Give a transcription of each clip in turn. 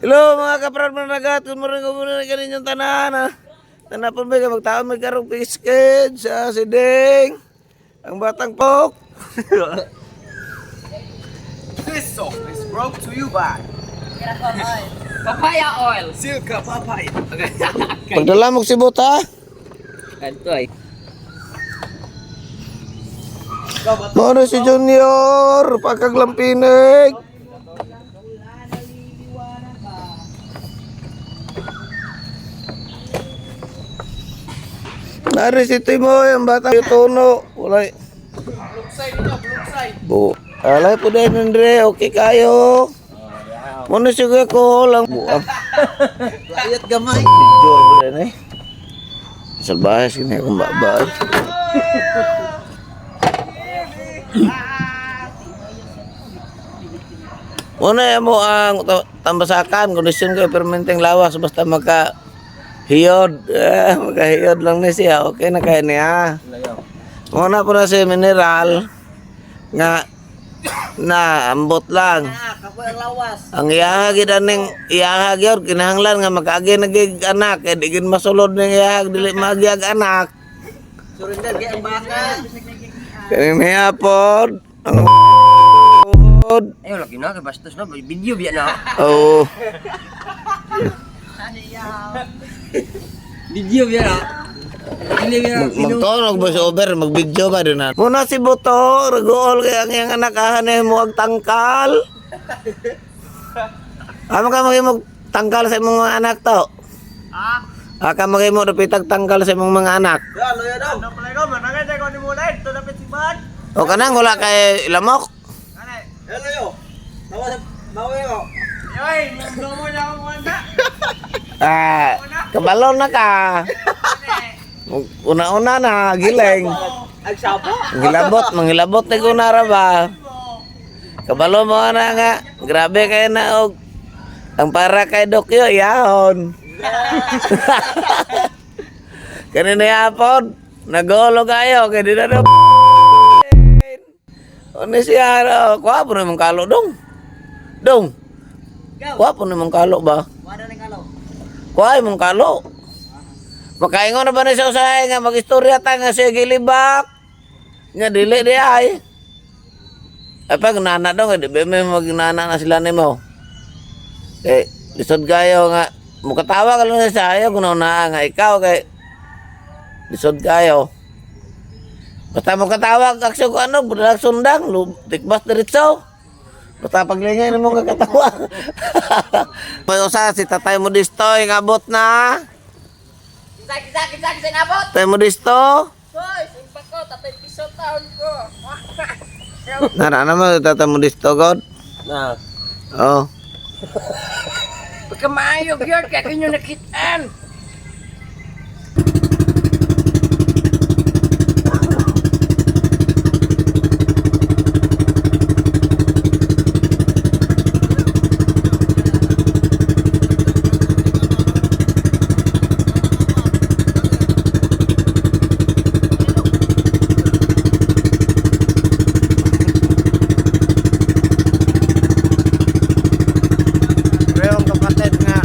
Hello mga kaprad managat, good morning, good morning kaninyong tanan. Ah. Tanapon ba magtaon may karong biscuit sa siding. Ang batang pok. This song is brought to you by Papaya oil. Silka Papaya. Pagdala mo si Buta. Kanto ay. Moro si Junior, pagkaglampinig. Nari si Timoy, ang batang tuno. Wala. Blugsay ninyo, blugsay. Bu. Alay po din, Andre. Okay kayo. Muna siya ko lang. Buang. Layat gamay. Video po din eh. Salbahe, sige akong babay. Una mo ang tambasakan, kondisyon ko, permenteng lawas, basta maka hiyod, eh, makahiyod lang ni siya, okay na kaya niya. Muna po na si mineral, nga na ambot lang. Ang iyahag gid aning iyahag yun, kinahanglan nga makaagi na gig anak, kay di gid masulod ning iyahag dili magyag anak. Surrender kay ang baka. Kaning niya pod, ang pod. Ayo lagi na kay bastos na video biya na. Oo. Video biya na. Dili biya. Magtunog ba si Over, magbidyo ba din na. Muna si Buto, ragool kay ang iyang anak ahan eh, muag tangkal. Amo ka maghimog tangkal sa imong mga anak to? Ah? Aka maghimo dapitag tangkal sa imong mga anak. Ya, loya daw. Ano pala ko, manangay ko ni Mulay, ito dapat si Man. O kanang wala kay lamok. Ano? Hello yo. Bawa bawa yo. Yoy, mundo mo na ako muna. Ah, kabalon na ka. Una-una na, giling. Ag sabo. Mangilabot, mangilabot ni kunara ba? Kabalo mo na nga. Grabe kayo na og ang para kay Dokyo, yahon. Kanina yapon, nagolo kayo, kay di na na Ano siya, ano, kuha po na mong kalo, dong. Dong. Kuha po na mong kalo ba? Kuha mong kalo. Makaingon na ba na siya usahay nga mag-istorya ta nga siya gilibak. Nga dili di ay. Ay pag nana dong, di ba may magnana na sila nimo. Eh, lisod kayo nga mukatawa ka lang sa ayaw kung naunaa nga ikaw kay lisod kayo. Basta mukatawa aksyon ko ano, bulag sundang, tikbas diretso. Basta paglingay nimo nga katawa. May usa si Tatay Modesto ingabot na. Saki saki saki sinabot. Tatay Modesto. Hoy, simpa ko tatay piso taon ko. Nara naman Tatay Modesto god. Na. Oh. Pagka maayo gyud kay kinyo nakitaan. Parehong kapatid nga.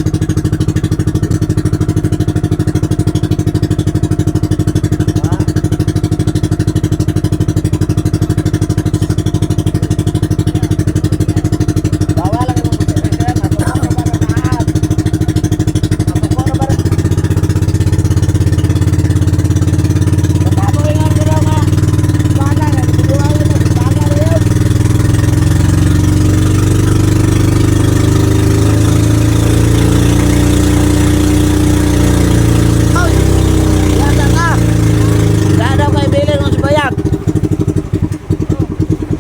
Hoy! Yata ka! Dadaw kay Bilin ng subayag.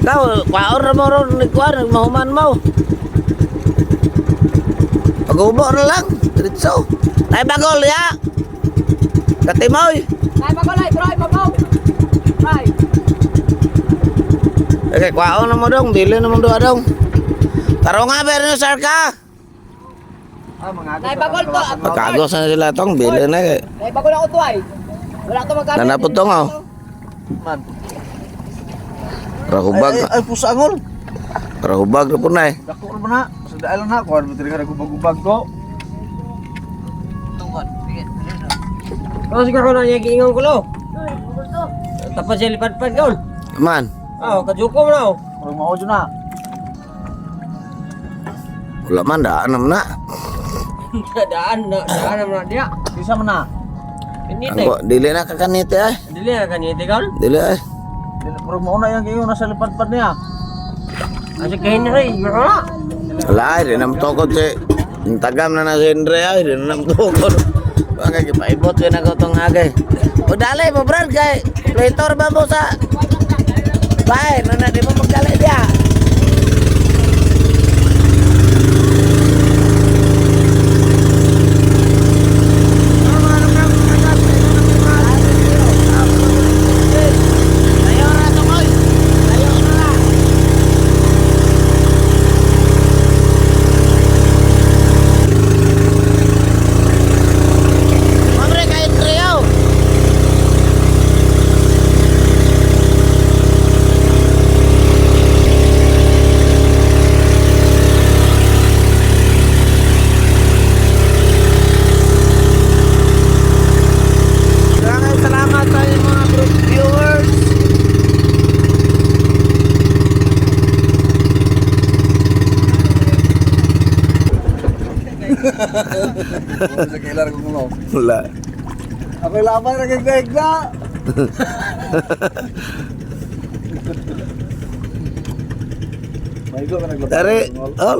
Ikaw, kwaon na mo ron, nagkuhan, nagmahuman mo. Pag-ubo na lang, diretso. Tay bagol, ya! Katimoy! Ay bagolay, bro, babaw. Ay. Okay, kwaon na mo dong, bilin na mo doon dong. Taro nga, pero yung sarka! Ah, mga Nay bagol to. Pagkagos na sila tong, bilin na eh. Nay bagol ako to ay. Wala to magamit. Nanapot tong, oh. Man. Rahubag, Ay, ay, pusangol. rahubag na po na eh. Dako ra ba na? Dahil na ako, ano talaga nagubag-ubag ko. Oh, siguro na niya giingon ko lo. Tapos siya lipad-pad kaon. Man, Oh, kajuko mo na oh. Parang maujo na. wala man daan naman na. Daan na, daan na dia. Isa man na. Kanite. Ang dili na kakanite ay. Dili na kanite kaon. Dili ay. Parang mauna yung gayon nasa lipad-pad niya. Asa kahin na rin, na. Wala ay, di na tukod si tagam na na si Andre ay, di na tukod. Bagay, gipaibot yun ako itong agay. O dali mo brad kay Plator ba mo sa Bay, nana di mo magdali diya. Hombre, kay Trio. Maraming salamat sa inyong mga group viewers. Sa kailar ko mo. Wala. Ako laban na kay na. Maigo ka naglabas. Dari, oh.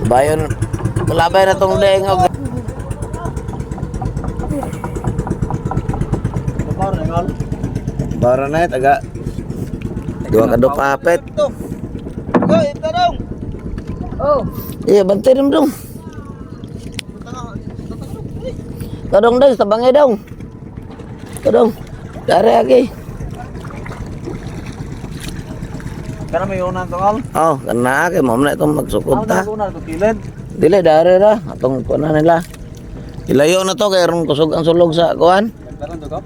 Bayon, kulabay na tong deng og Bara na taga duha ka dupapet. Go, ito dong. Oh, Iya, bantay rin dong. Kadong dong, tabangay dong. Kadong. Dari agi. Kana may unan tungol. Oh, kana kay mo na itong magsukod Ako ta. na unan ko kilid. Dili dari ra atong kuan nila. Ilayo na to kay ron kusog ang sulog sa kuan. Karon to ko.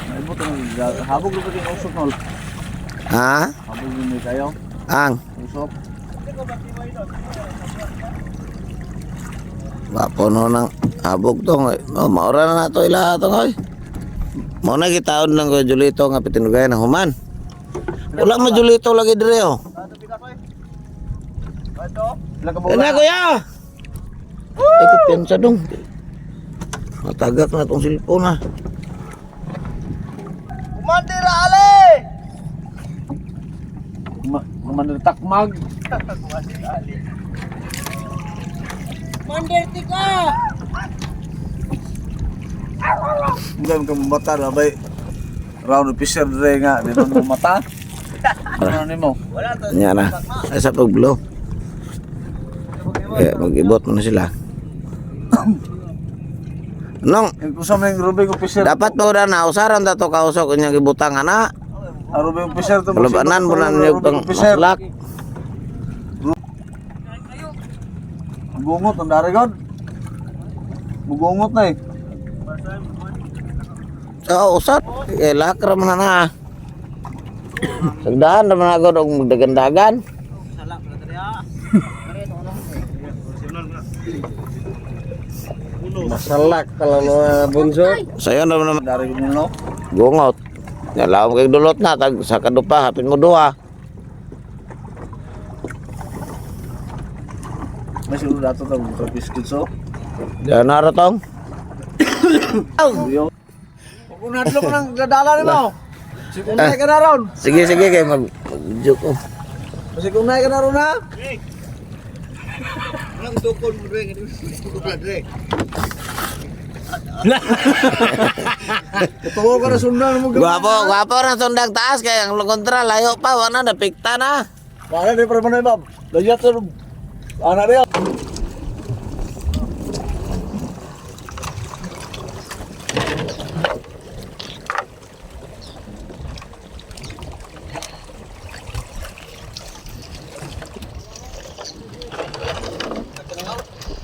May buto ng habog ko kay usok nol. Ha? Habog ni kayo. Ang Usok. Wapo no nang habog to. Oh, maura na nato ila to koy. Mo na gitaon lang ko Julito nga pitinugay na human. Wala mo Julito lagi dire oh. Ano kuya? Ay, kapiyansa dong. Matagak na tong cellphone ah. Kumandira ali. Kumandira takmag. Mandir tika. Hindi ka mata labay. Round officer dre nga, di man mo mata. Ano nimo? Nya na. Ay, sa pagbulo. Eh, mag-ibot mo na sila. Nong, Kung sa may rubing officer, dapat mo na usaran ta to kausok inyong gibutang ana. ang rubing officer to Kalabanan mo na ninyo pang officer. maslak. Gungot ang dari god. Mugungot na eh. Oo, usar. Eh, lakra man na na. Sagdahan naman ako og magdagandagan. Masalak pala mga bunso. Sayo naman naman. Dari ko no. Gungot. Nalaom kay dulot na tag sa kadupa hapin mo duha. May siguro dato ta mo biscuit so. Diyan na ra tong. Kung nadlok nang dadala nimo. Sikunay ka na ron. Sige sige kay mag mag-joke ko. Sikunay ka na ron ha. Tutuo ka na sundan mo. Gwapo, gwapo ra sundang taas kay ang kontra layo pa wala na napikta na. Para di pa man bab. Dayat sa ana dia.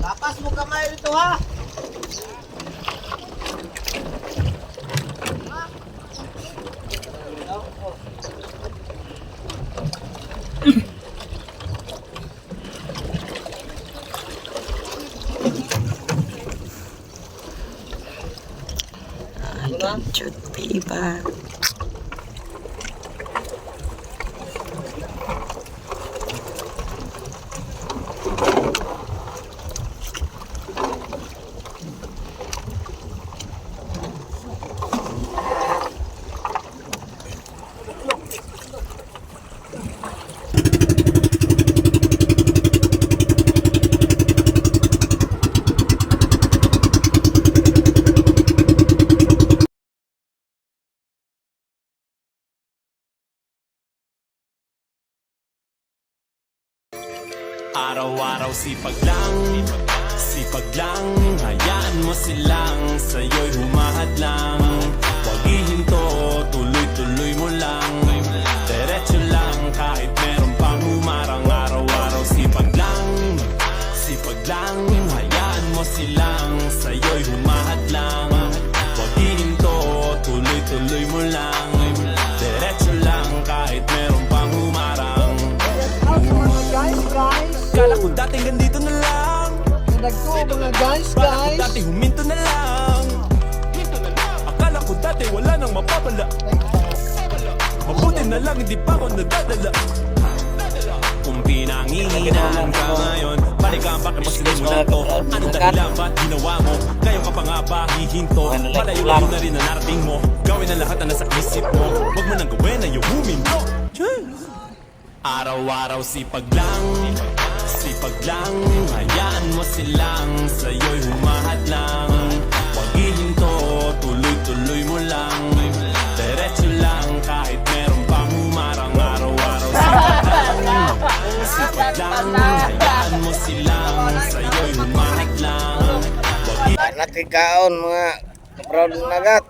Tapas mo kamay dito ha. Jud iba. Araw-araw sipag lang. Hayaan mo silang sa'yo'y humahadlang. Huwag ihinto, tuloy-tuloy mo lang. Diretso lang kahit meron pang humarang. Araw-araw sipag lang. Hayaan mo silang sa'yo'y humahadlang. Huwag ihinto, tuloy-tuloy mo lang. Diretso lang kahit meron pang humarang. Kala ko dati ganito na lang. Nagko mga guys, Kala ko guys. dati huminto na lang. Akala ko dati wala nang mapapala. Mabuti na lang hindi pa ako nadadala. Kung pinangihinaan ka ngayon, balikan bakit mo sinimulan to? Anong dahilan ba't ginawa mo? Ngayon ka pa nga ba hihinto? Malayo-layo na rin ang narating mo. Gawin ang lahat na nasa isip mo. Huwag mo nang gawin na yung huminto. Cheers! Araw-araw sipag lang. Hayaan mo silang sa'yo'y humahadlang. Huwag ihinto, tuloy-tuloy mo lang. Diretso lang kahit meron pang humarang. Araw-araw sipag lang, hayaan mo silang sa'yo'y humahadlang. Huwag Natin kaon mga proud nagat.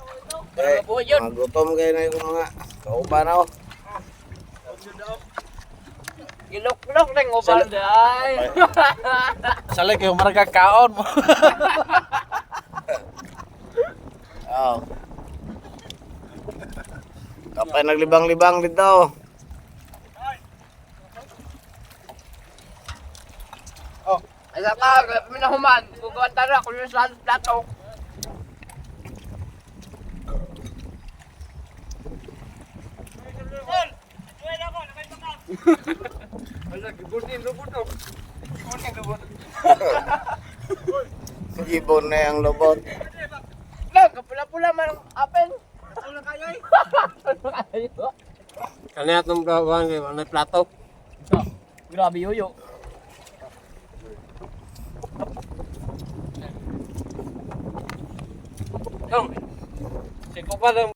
Eh, magutom kayo na yung mga kauban ako. Gilok-lok na yung uban ay. Salay kayo maragkakaon mo. Oo. Kapay naglibang-libang dito. Ay sa pa, minahuman. Gugawan tara kung yung sa plato. Ibon na yung lobot. Lang, kapula-pula man ang apel. Wala kayo eh. Kanya itong gawan kayo, ano plato? Grabe yoyo. Tong. Siko pa lang.